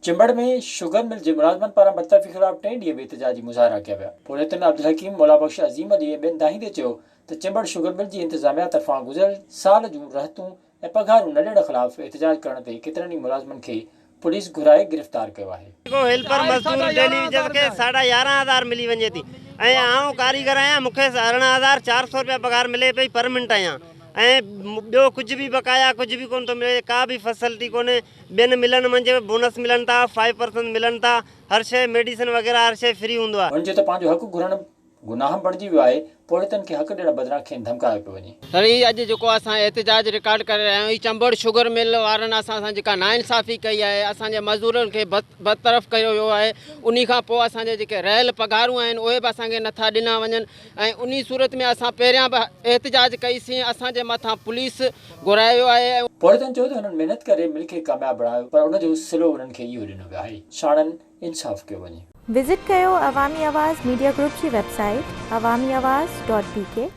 Chambar ۾ sugar mill جي ملازمن پاران برطرفي خلاف ٽئين ڏينهن به احتجاجي مظاهرا ڪيا ويا. پورهيتن عبدالحڪيم، مولابخش، عظيم علي ۽ ٻين دانهيندي چيو ته چمبڙ شگر مل جي انتظاميا طرفان گذريل سال جون رهتون ۽ پگهارون نه ڏيڻ خلاف احتجاج ڪرڻ تي ڪيترن ئي ملازمن کي پوليس گهرائي گرفتار ڪيو آهي. جيڪو هيلپر مزدور ڊيلي ويجز کي ساڍا 11 هزار ملي وڃي ٿي ۽ آئون ڪاريگر آهيان مون کي 18400 رپيا پگهار ملي پئي پرمنٽ آهيان ۽ ٻيو ڪجهه به بقايا ڪجهه به ڪونه ٿو ملي ڪا به فسلٽي ڪونهي ٻين ملن منجهه بونس ملن ٿا فائيو پرسنٽ ملن ٿا هر شيء ميڊيسن وغيره هر شيء فري هوندو آهي. هن چيو ته پنهنجو حق گهرڻ گناهه بڻجي ويو آهي، پورهيتن کي حق ڏيڻ بدران کين ڌمڪايو پيو وڃي. سر هي اڄ جيڪو اسان احتجاج رڪارڊ ڪري رهيا آهيون هي چمبڙ شگر مل وارن اسان سان جيڪا ناانصافي ڪئي آهي اسان جي مزدورن کي برطرف ڪيو ويو آهي انهي کان پوء اسان جا جيڪي رهيل پگهارون آهن اهي به اسان کي نٿا ڏنا وڃن ۽ انهي صورت ۾ اسان پهريان به احتجاج ڪئي سين اسان جي مٿان پوليس گهرايو ويو آهي ۽. پورهيتن چيو ته هنن محنت ڪري مل کي ڪامياب بڻايو پر ان جو صلو انهن کي اهو ڏنو ويو آهي ساڻن انصاف ڪيو وڃي. وزٽ ڪيو عوامي آواز ميڊيا گروپ جي website Awami Awaz dot B K.